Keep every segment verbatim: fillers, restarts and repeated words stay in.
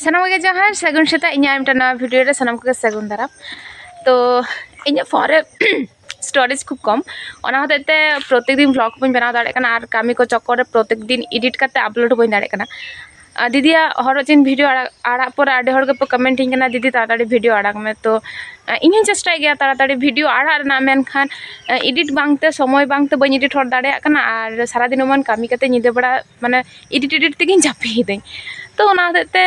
ᱥᱟᱱᱟᱢ ᱠᱚᱜᱮ ᱡᱚᱦᱟᱨ, ᱥᱟᱹᱜᱩᱱ ᱥᱮᱛᱟᱜ᱾ ᱤᱧᱟᱹᱜ ᱟᱨ ᱢᱤᱫᱴᱟᱝ ᱱᱟᱣᱟ ᱵᱷᱤᱰᱤᱭᱳ ᱨᱮ ᱥᱟᱱᱟᱢ ᱠᱚᱜᱮ ᱥᱟᱹᱜᱩᱱ ᱫᱟᱨᱟᱢ᱾ ᱛᱚ ᱤᱧᱟᱹᱜ ᱯᱷᱳᱱ ᱨᱮ ᱥᱴᱳᱨᱮᱡᱽ ᱠᱷᱩᱵ ᱠᱚᱢ, ᱚᱱᱟ ᱦᱚᱛᱮᱡ ᱛᱮ ᱯᱨᱚᱛᱮᱠ ᱫᱤᱱ ᱵᱷᱞᱚᱜ ᱵᱟᱹᱧ ᱵᱮᱱᱟᱣ ᱫᱟᱲᱮᱭᱟᱜ ᱠᱟᱱᱟ, ᱟᱨ ᱠᱟᱹᱢᱤ ᱠᱚ ᱪᱚᱠᱠᱚᱨ ᱨᱮ ᱯᱨᱚᱛᱮᱠ ᱫᱤᱱ ᱮᱰᱤᱴ ᱠᱟᱛᱮ ᱟᱯᱞᱳᱰ ᱵᱟᱹᱧ ᱫᱟᱲᱮᱭᱟᱜ ᱠᱟᱱᱟ᱾ ᱟᱨ ᱫᱤᱫᱤᱭᱟᱜ ᱦᱚᱨᱚᱜ ᱪᱤᱱ ᱵᱷᱤᱰᱤᱭᱳ ᱟᱲᱟᱜ, ᱟᱲᱟᱜ ᱯᱚᱨᱮ ᱟᱹᱰᱤ ᱦᱚᱲ ᱜᱮᱯᱮ ᱠᱚᱢᱮᱱᱴ ᱤᱧ ᱠᱟᱱᱟ, "ᱫᱤᱫᱤ ᱛᱟᱲᱟᱛᱟᱲᱤ ᱵᱷᱤᱰᱤᱭᱳ ᱟᱲᱟᱜᱽ ᱢᱮ᱾" ᱛᱚ ᱤᱧ ᱦᱚᱸᱧ ᱪᱮᱥᱴᱟᱭ ᱜᱮᱭᱟ ᱛᱟᱲᱟᱛᱟᱲᱤ ᱵᱷᱤᱰᱤᱭᱳ ᱟᱲᱟᱜ ᱨᱮᱱᱟᱜ, ᱢᱮᱱᱠᱷᱟᱱ ᱮᱰᱤᱴ ᱵᱟᱝᱛᱮ, ᱥᱚᱢᱚᱭ ᱵᱟᱝᱛᱮ ᱵᱟᱹᱧ ᱮᱰᱤᱴ ᱦᱚᱫ ᱫᱟᱲᱮᱭᱟᱜ ᱠᱟᱱᱟ᱾ ᱟᱨ ᱥᱟᱨᱟᱫᱤᱱ ᱮᱢᱚᱱ ᱠᱟᱹᱢᱤ ᱠᱟᱛᱮ ᱧᱤᱫᱟᱹ ᱵᱮᱲᱟ ᱢᱟᱱᱮ ᱮᱰᱤᱴ ᱮᱰᱤᱴ ᱛᱮᱜᱮᱧ ᱡᱟᱹᱯᱤᱫᱟᱹᱧ᱾ ᱛᱚ ᱚᱱᱟ ᱦᱚᱛᱮᱡ ᱛᱮ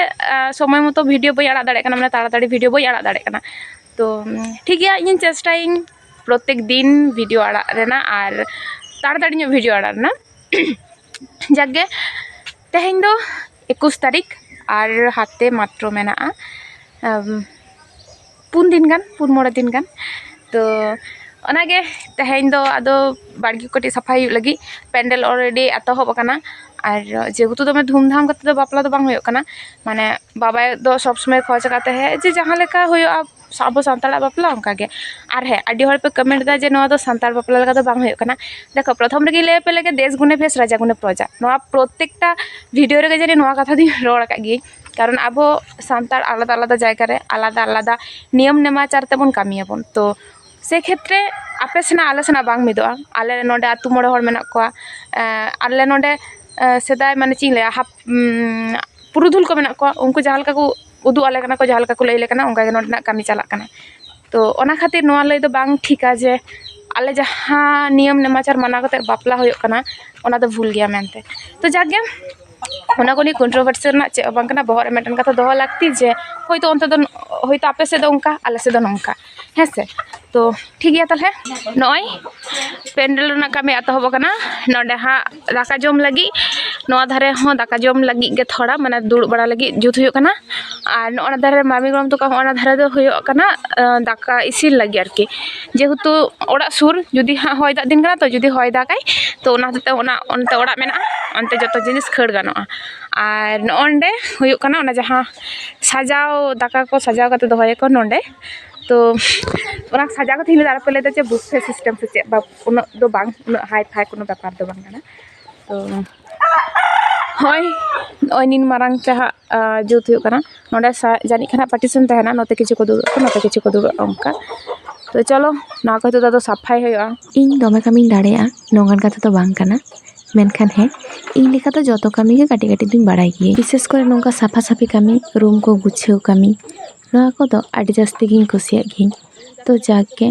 ᱥᱚᱢᱚᱭ ᱢᱚᱛᱚ ᱵᱷᱤᱰᱤᱭᱳ ᱵᱟᱹᱧ ᱟᱲᱟᱜ ᱫᱟᱲᱮᱭᱟᱜ ᱠᱟᱱᱟ, ᱢᱟᱱᱮ ᱛᱟᱲᱟᱛᱟᱲᱤ ᱵᱷᱤᱰᱤᱭᱳ ᱵᱟᱹᱧ ᱟᱲᱟᱜ ᱫᱟᱲᱮᱭᱟᱜ ᱠᱟᱱᱟ᱾ ᱛᱚ ᱴᱷᱤᱠ ᱜᱮᱭᱟ, ᱤᱧᱤᱧ ᱪᱮᱥᱴᱟᱭᱟᱹᱧ ᱯᱨᱚᱛᱮᱠ ᱫᱤᱱ ᱵᱷᱤᱰᱤᱭᱳ ᱟᱲᱟᱜ ᱨᱮᱱᱟᱜ ᱟᱨ ᱛᱟᱲᱟᱛᱟᱲᱤ ᱧᱚᱜ ᱵᱷᱤᱰᱤᱭᱳ ᱟᱲᱟᱜ ᱨᱮᱱᱟᱜ᱾ ᱡᱟᱠᱜᱮ, ᱛᱮᱦᱮᱧ ᱫᱚ ᱮᱠᱩᱥ ᱛᱟᱹᱨᱤᱠᱷ, ᱟᱨ ᱦᱟᱛᱮ ᱢᱟᱛᱨᱚ ᱢᱮᱱᱟᱜᱼᱟ ᱯᱩᱱ ᱫᱤᱱ ᱜᱟᱱ, ᱯᱩᱱ ᱢᱚᱬᱮ ᱫᱤᱱ ᱜᱟᱱ᱾ ᱛᱚ ᱚᱱᱟᱜᱮ, ᱛᱮᱦᱮᱧ ᱫᱚ ᱟᱫᱚ ᱵᱟᱲᱜᱮ ᱠᱚ ᱠᱟᱹᱴᱤᱡ ᱥᱟᱯᱷᱟᱭ ᱦᱩᱭᱩᱜ ᱞᱟᱹᱜᱤᱫ᱾ ᱯᱮᱱᱰᱮᱞ ᱚᱞᱨᱮᱰᱤ ᱮᱛᱚᱦᱚᱵ ᱟᱠᱟᱱᱟ, ᱟᱨ ᱡᱮᱦᱮᱛᱩ ᱫᱚᱢᱮ ᱫᱷᱩᱢᱫᱷᱟᱢ ᱠᱟᱛᱮ ᱫᱚ ᱵᱟᱯᱞᱟ ᱫᱚ ᱵᱟᱝ ᱦᱩᱭᱩᱜ ᱠᱟᱱᱟ, ᱢᱟᱱᱮ ᱵᱟᱵᱟ ᱫᱚ ᱥᱚᱵ ᱥᱚᱢᱚᱭ ᱠᱷᱚᱡᱽ ᱟᱠᱟᱫ ᱛᱟᱦᱮᱸᱫ ᱡᱮ ᱡᱟᱦᱟᱸ ᱞᱮᱠᱟ ᱦᱩᱭᱩᱜᱼᱟ ᱟᱵᱚ ᱥᱟᱱᱛᱟᱲᱟᱜ ᱵᱟᱯᱞᱟ ᱚᱱᱠᱟ ᱜᱮ᱾ ᱟᱨ ᱦᱮᱸ, ᱟᱹᱰᱤ ᱦᱚᱲ ᱯᱮ ᱠᱚᱢᱮᱱᱴ ᱮᱫᱟ ᱡᱮ ᱱᱚᱣᱟ ᱫᱚ ᱥᱟᱱᱛᱟᱲ ᱵᱟᱯᱞᱟ ᱞᱮᱠᱟ ᱫᱚ ᱵᱟᱝ ᱦᱩᱭᱩᱜ ᱠᱟᱱᱟ᱾ ᱫᱮᱠᱷᱚ, ᱯᱨᱚᱛᱷᱚᱢ ᱨᱮᱜᱮᱧ ᱞᱟᱹᱭ ᱟᱯᱮ ᱞᱮᱜᱮ, ᱫᱮᱥ ᱜᱩᱱᱮ ᱵᱷᱮᱥ ᱨᱟᱡᱟ ᱜᱩᱱᱮ ᱯᱨᱚᱡᱟ, ᱱᱚᱣᱟ ᱯᱨᱚᱛᱮᱠᱴᱟ ᱵᱷᱤᱰᱤᱭᱳ ᱨᱮᱜᱮ ᱡᱟᱹᱱᱤᱡ ᱱᱚᱣᱟ ᱠᱟᱛᱷᱟ ᱫᱚᱧ ᱨᱚᱲ ᱟᱠᱟᱫ ᱜᱤᱭᱟᱹᱧ᱾ ᱠᱟᱨᱚᱱ ᱟᱵᱚ ᱥᱟᱱᱛᱟᱲ ᱟᱞᱟᱫᱟ ᱟᱞᱟᱫᱟ ᱡᱟᱭᱜᱟ ᱨᱮ ᱟᱞᱟᱫᱟ ᱟᱞᱟᱫᱟ ᱱᱤᱭᱚᱢ ᱱᱮᱢᱟᱪᱟᱨ ᱛᱮᱵᱚᱱ ᱠᱟᱹᱢᱤᱭᱟᱵᱚᱱ᱾ ᱛᱚ ᱥᱮ ᱠᱷᱮᱛᱨᱮ ᱟᱯᱮ ᱥᱮᱱᱟᱜ ᱟᱞᱮ ᱥᱮᱱᱟᱜ ᱵᱟᱝ ᱢᱤᱫᱚᱜᱼᱟ᱾ ᱟᱞᱮ ᱱᱚᱰᱮ ᱟᱹᱛᱩ ᱢᱚᱬᱮ ᱦᱚᱲ ᱢᱮᱱᱟᱜ ᱠᱚᱣᱟ, ᱟᱞᱮ ᱱᱚᱰᱮ ᱥᱮᱫᱟᱭ, ᱢᱟᱱᱮ ᱪᱮᱫ ᱤᱧ ᱞᱟᱹᱭᱟ, ᱦᱟᱯ- ᱯᱩᱨᱩᱫᱷᱩᱞ ᱠᱚ ᱢᱮᱱᱟᱜ ᱠᱚᱣᱟ, ᱩᱱᱠᱩ ᱡᱟᱦᱟᱸ ᱞᱮᱠᱟ ᱠᱚ ᱩᱫᱩᱜ ᱟᱞᱮ ᱠᱟᱱᱟ ᱠᱚ, ᱡᱟᱦᱟᱸ ᱞᱮᱠᱟ ᱠᱚ ᱞᱟᱹᱭ ᱟᱞᱮ ᱠᱟᱱᱟ, ᱚᱱᱠᱟ ᱜᱮ ᱱᱚᱰᱮᱱᱟᱜ ᱠᱟᱹᱢᱤ ᱪᱟᱞᱟᱜ ᱠᱟᱱᱟ᱾ ᱛᱚ ᱚᱱᱟ ᱠᱷᱟᱹᱛᱤᱨ ᱱᱚᱣᱟ ᱞᱟᱹᱭ ᱫᱚ ᱵᱟᱝ ᱴᱷᱤᱠᱟ ᱡᱮ ᱟᱞᱮ ᱡᱟᱦᱟᱸ ᱱᱤᱭᱚᱢ ᱱᱮᱢᱟᱪᱟᱨ ᱢᱟᱱᱟᱣ ᱠᱟᱛᱮ ᱵᱟᱯᱞᱟ ᱦᱩᱭᱩᱜ ᱠᱟᱱᱟ, ᱚᱱᱟ ᱫᱚ ᱵᱷᱩᱞ ᱜᱮᱭᱟ ᱢᱮᱱᱛᱮ᱾ ᱛᱚ ᱡᱟᱠ ᱜᱮ, ᱚᱱᱟ ᱠᱚ ᱱᱤᱭᱮ ᱠᱚᱱᱴᱨᱳᱵᱷᱟᱨᱥᱤ ᱨᱮᱱᱟᱜ ᱪᱮᱫ ᱦᱚᱸ ᱵᱟᱝ ᱠᱟᱱᱟ᱾ ᱵᱚᱦᱚᱜ ᱨᱮ ᱢᱤᱫᱴᱮᱱ ᱠᱟᱛᱷᱟ ᱫᱚᱦᱚ ᱞᱟᱹᱠᱛᱤ ᱡᱮ ᱦᱳᱭᱛᱳ ᱚᱱᱛᱮ ᱫᱚ, ᱦᱳᱭᱛᱳ ᱟᱯᱮ ᱥᱮᱫ ᱫᱚ ᱚᱱᱠᱟ, ᱟᱞᱮ ᱥᱮᱫ ᱫᱚ ᱱᱚᱝᱠᱟ, ᱦᱮᱸ ᱥᱮ? ᱛᱚ ᱴᱷᱤᱠ ᱜᱮᱭᱟ, ᱛᱟᱦᱚᱞᱮ ᱱᱚᱜᱼᱚᱭ ᱯᱮᱱᱰᱮᱞ ᱨᱮᱱᱟᱜ ᱠᱟᱹᱢᱤ ᱮᱛᱚᱦᱚᱵ ᱟᱠᱟᱱᱟ᱾ ᱱᱚᱰᱮ ᱦᱟᱸᱜ ᱫᱟᱠᱟ ᱡᱚᱢ ᱞᱟᱹᱜᱤᱫ, ᱱᱚᱣᱟ ᱫᱷᱟᱨᱮ ᱦᱚᱸ ᱫᱟᱠᱟ ᱡᱚᱢ ᱞᱟᱹᱜᱤᱫ ᱜᱮ ᱛᱷᱚᱲᱟ, ᱢᱟᱱᱮ ᱫᱩᱲᱩᱵ ᱵᱟᱲᱟ ᱞᱟᱹᱜᱤᱫ ᱡᱩᱛ ᱦᱩᱭᱩᱜ ᱠᱟᱱᱟ᱾ ᱟᱨ ᱱᱚᱜᱼᱚ ᱱᱟ ᱫᱷᱟᱨᱮ ᱢᱟᱢᱤ ᱜᱚᱲᱚᱢ ᱛᱟᱠᱚ, ᱦᱚᱸᱜᱼᱚ ᱱᱟ ᱫᱷᱟᱨᱮ ᱫᱚ ᱦᱩᱭᱩᱜ ᱠᱟᱱᱟ, ᱟᱸ, ᱫᱟᱠᱟ ᱤᱥᱤᱱ ᱞᱟᱹᱜᱤᱫ ᱟᱨᱠᱤ᱾ ᱡᱮᱦᱮᱛᱩ ᱚᱲᱟᱜ ᱥᱩᱨ, ᱡᱩᱫᱤ ᱦᱟᱸᱜ ᱦᱚᱭ ᱫᱟᱜ ᱫᱤᱱ ᱠᱟᱱᱟ ᱛᱚ, ᱡᱩᱫᱤ ᱦᱚᱭ ᱫᱟᱜᱟᱭ ᱛᱚ ᱚᱱᱟ ᱦᱚᱛᱮᱡ ᱛᱮ ᱚᱱᱟ ᱚᱱᱛᱮ ᱚᱲᱟᱜ ᱢᱮᱱᱟᱜᱼᱟ, ᱚᱱᱛᱮ ᱡᱚᱛᱚ ᱡᱤᱱᱤᱥ ᱠᱷᱟᱹᱲ ᱜᱟᱱᱚᱜᱼᱟ᱾ ᱟᱨ ᱱᱚᱜᱼᱚ ᱱᱚᱸᱰᱮ ᱦᱩᱭᱩᱜ ᱠᱟᱱᱟ ᱚᱱᱟ ᱡᱟᱦᱟᱸ ᱥᱟᱡᱟᱣ, ᱫᱟᱠᱟ ᱠᱚ ᱥᱟᱡᱟᱣ ᱠᱟᱛᱮ ᱫᱚᱦᱚᱭᱟᱠᱚ ᱱᱚᱸᱰᱮ᱾ ᱛᱚ ᱚᱱᱟ ᱥᱟᱡᱟᱣ ᱠᱟᱛᱮ ᱤᱧ ᱞᱟᱹᱭᱫᱟ, ᱟᱨᱚ ᱯᱮ ᱞᱟᱹᱭᱫᱟ ᱡᱮ ᱵᱩᱯᱷᱮ ᱥᱤᱥᱴᱮᱢ ᱥᱮ ᱪᱮᱫ, ᱵᱟ, ᱩᱱᱟᱹᱜ ᱫᱚ ᱵᱟᱝ, ᱩᱱᱟᱹᱜ ᱦᱟᱭ ᱯᱷᱟᱭ ᱠᱳᱱᱳ ᱵᱮᱯᱟᱨ ᱫᱚ ᱵᱟᱝ ᱠᱟᱱᱟ᱾ ᱛᱚ ᱦᱚᱸᱜᱼᱚᱭ, ᱱᱚᱜᱼᱚᱭ ᱱᱤᱱ ᱢᱟᱨᱟᱝ ᱛᱮ ᱦᱟᱸᱜ, ᱟᱸ, ᱡᱩᱛ ᱦᱩᱭᱩᱜ ᱠᱟᱱᱟ᱾ ᱱᱚᱸᱰᱮ ᱥᱟ-, ᱡᱟᱹᱱᱤᱡ ᱠᱷᱟᱱ ᱦᱟᱸᱜ partition ᱛᱟᱦᱮᱱᱟ, ᱱᱚᱛᱮ ᱠᱤᱪᱷᱩ ᱠᱚ ᱫᱩᱲᱩᱵ ᱟᱠᱚ, ᱱᱚᱛᱮ ᱠᱤᱪᱷᱩ ᱠᱚ ᱫᱩᱲᱩᱵ ᱟᱠᱚ, ᱚᱱᱠᱟ᱾ ᱛᱚ ᱪᱚᱞᱚ, ᱱᱚᱣᱟ ᱠᱚ ᱱᱤᱛᱚᱜ ᱫᱚ ᱟᱫᱚ ᱥᱟᱯᱷᱟᱭ ᱦᱩᱭᱩᱜᱼᱟ᱾ ᱤᱧ ᱫᱚᱢᱮ ᱠᱟᱹᱢᱤᱧ ᱫᱟᱲᱮᱭᱟᱜᱼᱟ, ᱱᱚᱝᱠᱟᱱ ᱠᱟᱛᱷᱟ ᱫᱚ ᱵᱟᱝ ᱠᱟᱱᱟ, ᱢᱮᱱᱠᱷᱟᱱ ᱦᱮᱸ, ᱤᱧ ᱞᱮᱠᱟ ᱫᱚ ᱡᱚᱛᱚ ᱠᱟᱹᱢᱤ ᱜᱮ ᱠᱟᱹᱴᱤᱡ ᱠᱟᱹᱴᱤᱡ ᱫᱚᱧ ᱵᱟᱲᱟᱭ ᱜᱮᱭᱟ᱾ ᱵᱤᱥᱮᱥ ᱠᱚᱨᱮ ᱱᱚᱝᱠᱟ ᱥᱟᱯᱷᱟ ᱥᱟᱹᱯᱷᱤ ᱠᱟᱹᱢᱤ, room ᱠᱚ ᱜᱩᱪᱷᱟᱹᱣ ᱠᱟᱹᱢᱤ, ᱱᱚᱣᱟ ᱠᱚᱫᱚ ᱟᱹᱰᱤ ᱡᱟᱹᱥᱛᱤ ᱜᱤᱧ ᱠᱩᱥᱤᱭᱟᱜ ᱜᱤᱭᱟᱹᱧ᱾ ᱛᱚ ᱡᱟᱠ ᱜᱮ,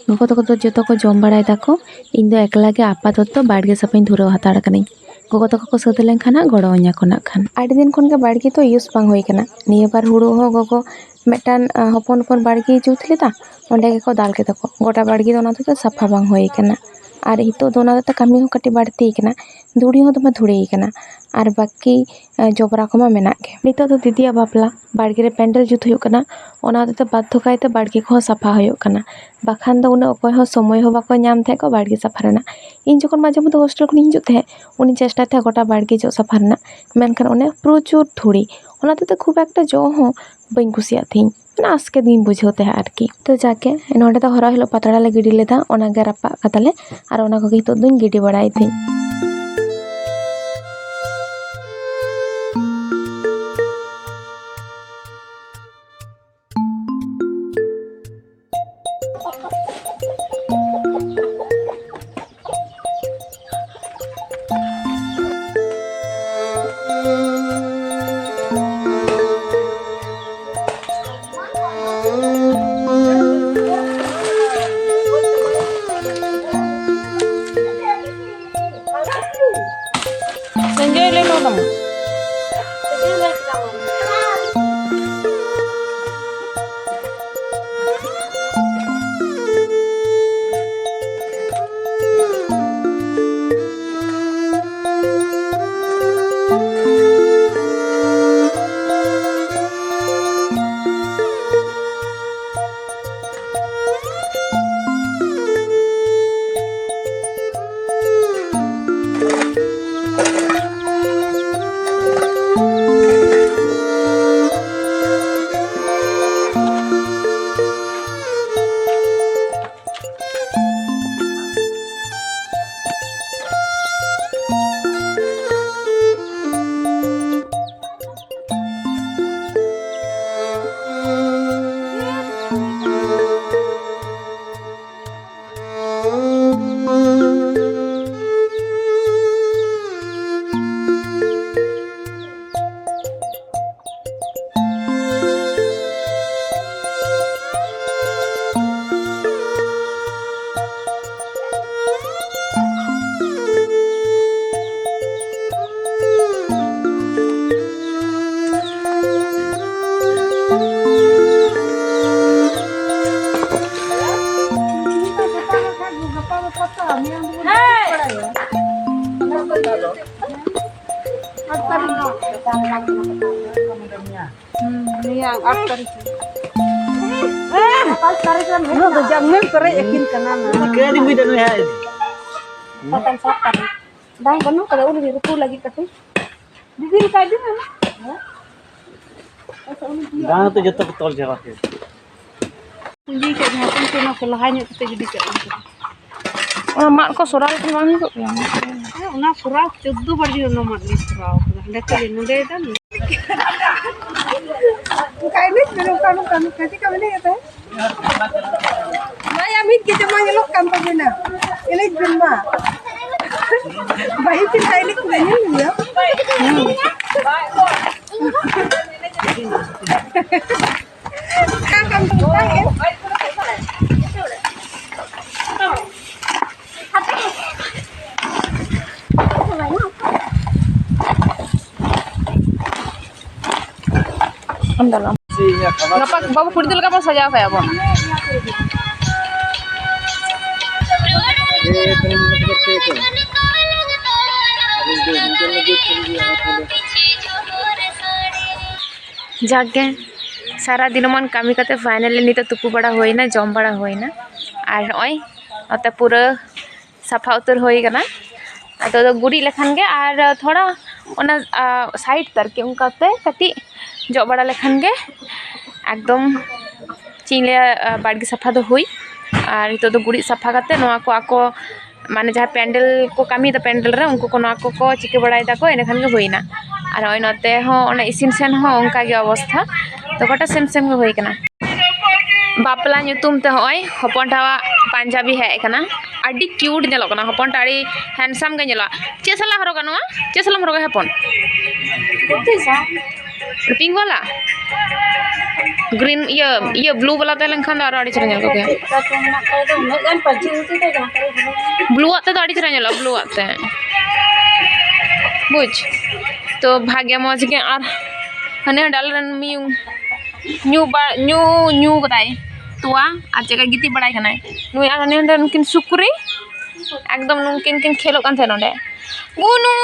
ᱜᱚᱜᱚ ᱛᱟᱠᱚ ᱫᱚ ᱡᱚᱛᱚ ᱠᱚ ᱡᱚᱢ ᱵᱟᱲᱟᱭ ᱫᱟᱠᱚ, ᱤᱧ ᱫᱚ ᱮᱠᱞᱟ ᱜᱮ ᱟᱯᱟᱛᱚᱛᱚ ᱵᱟᱲᱜᱮ ᱥᱟᱯᱷᱟᱧ ᱫᱷᱩᱨᱟᱹᱣ ᱦᱟᱛᱟᱲ ᱠᱟᱹᱱᱟᱹᱧ᱾ ᱜᱚᱜᱚ ᱛᱟᱠᱚ ᱠᱚ ᱥᱟᱹᱛ ᱞᱮᱱᱠᱷᱟᱱ ᱦᱟᱸᱜ ᱜᱚᱲᱚ ᱟᱹᱧᱟ ᱠᱚ ᱱᱟᱜ ᱠᱷᱟᱱ᱾ ᱟᱹᱰᱤ ᱫᱤᱱ ᱠᱷᱚᱱ ᱜᱮ ᱵᱟᱲᱜᱮ ᱫᱚ use ᱵᱟᱝ ᱦᱩᱭ ᱠᱟᱱᱟ᱾ ᱱᱤᱭᱟᱹ ᱵᱟᱨ ᱦᱩᱲᱩ ᱦᱚᱸ ᱜᱚᱜᱚ ᱢᱤᱫᱴᱟᱝ, ᱟᱸ, ᱦᱚᱯᱚᱱ ᱦᱚᱯᱚᱱ ᱵᱟᱲᱜᱮᱭ ᱡᱩᱛ ᱞᱮᱫᱟ, ᱚᱸᱰᱮ ᱜᱮᱠᱚ ᱫᱟᱞ ᱠᱮᱫᱟ ᱠᱚ᱾ ᱜᱚᱴᱟ ᱵᱟᱲᱜᱮ ᱫᱚ ᱚᱱᱟ ᱛᱮᱫᱚ ᱥᱟᱯᱷᱟ ᱵᱟᱝ ᱦᱩᱭ ᱠᱟᱱᱟ᱾ ᱟᱨ ᱱᱤᱛᱚᱜ ᱫᱚ ᱚᱱᱟ ᱦᱚᱛᱮᱛᱮ ᱠᱟᱹᱢᱤ ᱦᱚᱸ ᱠᱟᱹᱴᱤᱡ ᱵᱟᱹᱲᱛᱤ ᱠᱟᱱᱟ, ᱫᱷᱩᱲᱤ ᱦᱚᱸ ᱫᱚᱢᱮ ᱫᱷᱩᱲᱤ ᱠᱟᱱᱟ, ᱟᱨ ᱵᱟᱹᱠᱤ, ᱟᱸ, ᱡᱚᱵᱽᱨᱟ ᱠᱚᱢᱟ ᱢᱮᱱᱟᱜ ᱜᱮ᱾ ᱱᱤᱛᱚᱜ ᱫᱚ ᱫᱤᱫᱤᱭᱟᱜ ᱵᱟᱯᱞᱟ, ᱵᱟᱲᱜᱮ ᱨᱮ ᱯᱮᱱᱰᱮᱞ ᱡᱩᱛ ᱦᱩᱭᱩᱜ ᱠᱟᱱᱟ, ᱚᱱᱟ ᱦᱚᱛᱮᱛᱮ ᱵᱟᱫᱽᱫᱷᱚ ᱠᱟᱭᱛᱮ ᱵᱟᱲᱜᱮ ᱠᱚᱦᱚᱸ ᱥᱟᱯᱷᱟ ᱦᱩᱭᱩᱜ ᱠᱟᱱᱟ᱾ ᱵᱟᱠᱷᱟᱱ ᱫᱚ ᱩᱱᱟᱹᱜ ᱚᱠᱚᱭ ᱦᱚᱸ ᱥᱚᱢᱚᱭ ᱦᱚᱸ ᱵᱟᱠᱚ ᱧᱟᱢ ᱛᱟᱦᱮᱸᱫ ᱠᱚ ᱵᱟᱲᱜᱮ ᱥᱟᱯᱷᱟ ᱨᱮᱱᱟᱜ᱾ ᱤᱧ ᱡᱚᱠᱷᱚᱱ ᱢᱟᱡᱷᱮ ᱢᱚᱫᱽᱫᱷᱮ hostel ᱠᱷᱚᱱᱤᱧ ᱦᱤᱡᱩᱜ ᱛᱟᱦᱮᱸᱫ, ᱩᱱᱤᱧ ᱪᱮᱥᱴᱟᱭ ᱛᱟᱦᱮᱸᱫ ᱜᱚᱴᱟ ᱵᱟᱲᱜᱮ ᱡᱚᱜ ᱥᱟᱯᱷᱟ ᱨᱮᱱᱟᱜ, ᱢᱮᱱᱠᱷᱟᱱ ᱚᱱᱮ ᱯᱨᱚᱪᱩᱨ ᱫᱷᱩᱲᱤ, ᱚᱱᱟ ᱦᱚᱛᱮᱛᱮ ᱠᱷᱩᱵ ᱮᱠᱴᱟ ᱡᱚᱜ ᱦᱚᱸ ᱵᱟᱹᱧ ᱠᱩᱥᱤᱭᱟᱜ ᱛᱟᱦᱮᱸᱫ, ᱢᱟᱱᱮ ᱟᱥᱠᱮᱛ ᱜᱤᱧ ᱵᱩᱡᱷᱟᱹᱣ ᱛᱟᱦᱮᱸᱫ ᱟᱨᱠᱤ᱾ ᱛᱚ ᱡᱟᱠᱮ, ᱱᱚᱸᱰᱮ ᱫᱚ ᱦᱚᱨᱟ ᱦᱤᱞᱳᱜ ᱯᱟᱛᱲᱟ ᱞᱮ ᱜᱤᱰᱤ ᱞᱮᱫᱟ, ᱚᱱᱟᱜᱮ ᱨᱟᱯᱟᱜ ᱠᱟᱫᱟᱞᱮ, ᱟᱨ ᱚᱱᱟ ᱠᱚᱜᱮ ᱱᱤᱛᱚᱜ ᱫᱚᱧ ᱜᱤᱰᱤ ᱵᱟᱲᱟᱭᱮᱫ ᱛᱟᱦᱮᱸᱫ᱾ ᱢᱮᱭᱟᱝ ᱟᱴ ᱛᱟᱹᱨᱤᱠᱷ ᱨᱮ᱾ ᱯᱟᱸᱪ ᱛᱟᱹᱨᱤᱠᱷ ᱨᱮ ᱩᱱᱟᱹᱜ ᱫᱚ ᱡᱟᱝ ᱢᱮ ᱯᱮᱨᱮᱡ ᱟᱹᱠᱤᱱ ᱠᱟᱱᱟ ᱱᱟ᱾ ᱪᱤᱠᱟᱹ ᱫᱤᱱ ᱵᱤᱱ ᱫᱟᱲᱮᱭᱟᱜᱼᱟ? ᱥᱟᱛᱟᱢ ᱥᱟᱛ ᱛᱟᱹᱨᱤᱠᱷ᱾ ᱵᱟᱝ ᱵᱟᱹᱱᱩᱜ ᱠᱟᱫᱟ, ᱩᱱᱤ ᱨᱩᱯᱩ ᱞᱟᱹᱜᱤᱫ ᱠᱟᱹᱴᱤᱡ᱾ ᱫᱤᱫᱤ ᱞᱮᱠᱟ ᱤᱫᱤ ᱢᱮ᱾ ᱵᱟᱝ ᱛᱚ ᱡᱚᱛᱚ ᱠᱚ ᱛᱚᱞ ᱪᱟᱵᱟ ᱠᱮᱫ᱾ ᱯᱩᱸᱡᱤ ᱠᱚ ᱡᱟᱦᱟᱸ ᱯᱩᱸᱡᱤ ᱠᱚ ᱚᱱᱟ ᱠᱚ ᱞᱟᱦᱟ ᱧᱚᱜ ᱠᱟᱛᱮ ᱜᱤᱰᱤ ᱠᱟᱜ ᱢᱮ᱾ ᱚᱱᱟ ᱢᱟᱫ ᱠᱚ ᱥᱚᱨᱟᱣ ᱞᱮᱠᱷᱟᱱ ᱵᱟᱝ ᱦᱩᱭ ᱠᱚᱜ ᱜᱮᱭᱟ? ᱦᱮᱸ, ᱚᱱᱟ ᱥᱚᱨᱟᱣ ᱪᱳᱫᱽᱫᱳ ᱵᱟᱨ ᱡᱩᱫᱤ ᱚᱱᱟ ᱢᱟᱫ ᱞᱤᱧ ᱥᱚᱨᱟᱣ ᱠᱟᱫᱟ᱾ ᱦᱟᱸᱰᱮ ᱠᱷᱚᱡ ᱞᱤᱧ ᱱᱚᱸᱰᱮᱭᱮᱫᱟ᱾ ᱚᱱᱠᱟ ᱮᱱᱮᱡ ᱢᱮ, ᱱᱚᱝᱠᱟ, ᱱᱚᱝᱠᱟ, ᱱᱚᱝᱠᱟ, ᱪᱮᱫ ᱠᱟ ᱢᱮᱱᱮᱡ ᱠᱟᱱ ᱛᱟᱦᱮᱸᱫ? ᱢᱟᱭᱟ ᱢᱤᱫ ᱜᱮ ᱡᱟᱢᱟ ᱧᱮᱞᱚᱜ ᱠᱟᱱ ᱛᱟᱵᱮᱱᱟ᱾ ᱮᱱᱮᱡ ᱵᱮᱱ ᱢᱟ᱾ ᱵᱟᱹᱦᱩ ᱪᱮᱫ ᱞᱮᱠᱟ ᱮᱱᱮᱡ ᱠᱟᱱᱟ ᱧᱮᱞ ᱢᱮ᱾ ᱦᱩᱸ᱾ ᱜᱟᱯᱟ ᱵᱟᱹᱵᱩ ᱠᱩᱲᱤ ᱜᱤᱫᱽᱨᱟᱹ ᱞᱮᱠᱟ ᱵᱚᱱ ᱥᱟᱡᱟᱣ ᱠᱟᱭᱟ ᱵᱚᱱ᱾ ᱡᱟᱠ ᱜᱮ, ᱥᱟᱨᱟ ᱫᱤᱱᱢᱟᱱ ᱠᱟᱹᱢᱤ ᱠᱟᱛᱮ finally ᱱᱤᱛᱚᱜ ᱛᱩᱯᱩ ᱵᱟᱲᱟ ᱦᱩᱭᱱᱟ, ᱡᱚᱢ ᱵᱟᱲᱟ ᱦᱩᱭᱱᱟ᱾ ᱟᱨ ᱱᱚᱜᱼᱚᱭ ᱱᱚᱛᱮ ᱯᱩᱨᱟᱹ ᱥᱟᱯᱷᱟ ᱩᱛᱟᱹᱨ ᱦᱩᱭ ᱠᱟᱱᱟ᱾ ᱟᱫᱚ ᱫᱚ ᱜᱩᱨᱤᱡ ᱞᱮᱠᱷᱟᱱ ᱜᱮ ᱟᱨ ᱛᱷᱚᱲᱟ ᱚᱱᱟ, ᱟ, side ᱛᱮ ᱟᱨᱠᱤ ᱚᱱᱠᱟᱛᱮ ᱠᱟᱹᱴᱤᱡ ᱡᱚᱜ ᱵᱟᱲᱟ ᱞᱮᱠᱷᱟᱱ ᱜᱮ ᱮᱠᱫᱚᱢ ᱪᱮᱫ ᱤᱧ ᱞᱟᱹᱭᱟ, ᱟ, ᱵᱟᱲᱜᱮ ᱥᱟᱯᱷᱟ ᱫᱚ ᱦᱩᱭ᱾ ᱟᱨ ᱱᱤᱛᱚᱜ ᱫᱚ ᱜᱩᱨᱤᱡ ᱥᱟᱯᱷᱟ ᱠᱟᱛᱮ ᱱᱚᱣᱟ ᱠᱚ ᱟᱠᱚ ᱢᱟᱱᱮ ᱡᱟᱦᱟᱸ ᱯᱮᱱᱰᱮᱞ ᱠᱚ ᱠᱟᱹᱢᱤᱭᱮᱫᱟ ᱯᱮᱱᱰᱮᱞ ᱨᱮ, ᱩᱱᱠᱩ ᱠᱚ ᱱᱚᱣᱟ ᱠᱚᱠᱚ ᱪᱤᱠᱟᱹ ᱵᱟᱲᱟᱭ ᱫᱟᱠᱚ, ᱮᱸᱰᱮᱠᱷᱟᱱ ᱜᱮ ᱦᱩᱭᱱᱟ᱾ ᱟᱨ ᱱᱚᱜᱼᱚᱭ ᱱᱚᱛᱮ ᱦᱚᱸ ᱚᱱᱟ ᱤᱥᱤᱱ ᱥᱮᱱ ᱦᱚᱸ ᱚᱱᱠᱟ ᱜᱮ ᱚᱵᱚᱥᱛᱷᱟ, ᱛᱚ ᱜᱚᱴᱟ same same ᱜᱮ ᱦᱩᱭ ᱠᱟᱱᱟ᱾ ᱵᱟᱯᱞᱟ ᱧᱩᱛᱩᱢ ᱛᱮ ᱦᱚᱸᱜᱼᱚᱭ ᱦᱚᱯᱚᱱ ᱴᱷᱟᱣᱟᱜ ᱯᱟᱧᱡᱟᱵᱤ ᱦᱮᱡ ᱟᱠᱟᱱᱟ, ᱟᱹᱰᱤ cute ᱧᱮᱞᱚᱜ ᱠᱟᱱᱟ᱾ ᱦᱚᱯᱚᱱ ᱴᱷᱟᱣ ᱟᱹᱰᱤ handsome ᱜᱮ ᱧᱮᱞᱚᱜᱼᱟ᱾ ᱪᱮᱫ ᱥᱟᱞᱟᱜ ᱦᱚᱨᱚᱜᱟ ᱱᱚᱣᱟ? ᱪᱮᱫ ᱥᱟᱞᱟᱜ ᱮᱢ ᱦᱚᱨᱚᱜᱟ ᱦᱚᱯᱚᱱ? ᱯᱤᱝᱠ ᱵᱟᱞᱟ? ᱜᱨᱤᱱ, ᱤᱭᱟᱹ, ᱤᱭᱟᱹ, ᱵᱞᱩ ᱵᱟᱞᱟ ᱛᱟᱦᱮᱸ ᱞᱮᱱᱠᱷᱟᱱ ᱫᱚ ᱟᱨᱚ ᱟᱹᱰᱤ ᱪᱮᱦᱨᱟ ᱧᱮᱞ ᱠᱚᱜ ᱠᱮᱭᱟ᱾ ᱩᱱᱟᱹᱜ ᱜᱟᱱ ᱯᱟᱹᱧᱪᱤ ᱫᱷᱩᱛᱤ ᱫᱚ ᱡᱟᱦᱟᱸ ᱠᱚᱨᱮ ᱦᱚᱨᱚᱜᱟ᱾ ᱵᱞᱩᱣᱟᱜ ᱛᱮᱫᱚ ᱟᱹᱰᱤ ᱪᱮᱦᱨᱟ ᱧᱮᱞᱚᱜᱼᱟ, ᱵᱞᱩᱣᱟᱜ ᱛᱮ᱾ ᱵᱩᱡᱽ? ᱛᱚ ᱵᱷᱟᱜᱮ ᱢᱚᱡᱽ ᱜᱮ᱾ ᱟᱨ ᱦᱟᱱᱮ ᱦᱟᱸᱰᱮ ᱟᱞᱮ ᱨᱮᱱ ᱢᱤᱭᱩ ᱧᱩ ᱵᱟ-, ᱧᱩ, ᱧᱩ ᱠᱟᱫᱟᱭ ᱛᱚᱣᱟ ᱟᱨ ᱪᱮᱫ ᱞᱮᱠᱟ ᱜᱤᱛᱤᱡ ᱵᱟᱲᱟᱭ ᱠᱟᱱᱟᱭ᱾ ᱱᱩᱭ ᱟᱨ ᱦᱟᱱᱮ ᱦᱟᱸᱰᱮ ᱱᱩᱠᱤᱱ ᱥᱩᱠᱨᱤ ᱮᱠᱫᱚᱢ ᱱᱩᱠᱤᱱ ᱠᱤᱱ ᱠᱷᱮᱞᱚᱜ ᱠᱟᱱ ᱛᱟᱦᱮᱸ ᱱᱚᱸᱰᱮ᱾ ᱵᱩᱱᱩ!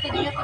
ᱛᱤᱨᱞᱟᱹ ᱠᱚ